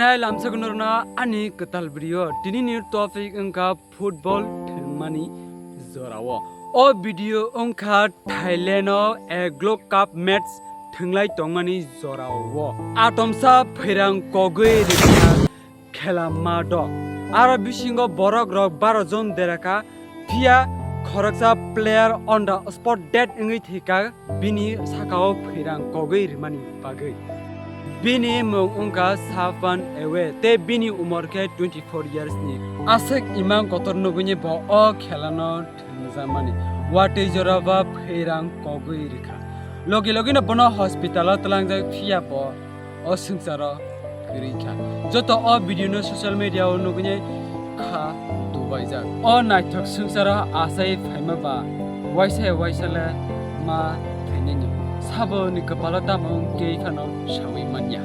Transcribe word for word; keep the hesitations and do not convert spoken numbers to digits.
Nai lamsok norna ani kwtal video. Tini ni topic wngkha football thwngmani jorao. O video wngkha Thailand o Aglo Cup match thwnglai tongmani jorao. Atomsa phairang kogwi rikha khela ma do. Aro bisingo borok rok baro jon derakha, phiya khoroksa player on the spot dead wngwi thwikha bini sakao phairang kogwi rimani bagwi. Bini mung wngkha Sapan Ewe tei bini umor khe twenty four years ni. Aswk imang kotor nugwini bo o khelano thwngjakmani. Watwi jora ba phairang kogwi rikha. Logi logino bono hospital o twlangjak, phiya bo o swngcharo kwrwi kha. Joto o video no social media o nugwini kha dubaijak. O naithok swngcharo achai phaima ba waisa waisa le ma thwinani. Sabo ni kwpalo tamo wngkhe phano sawi manya.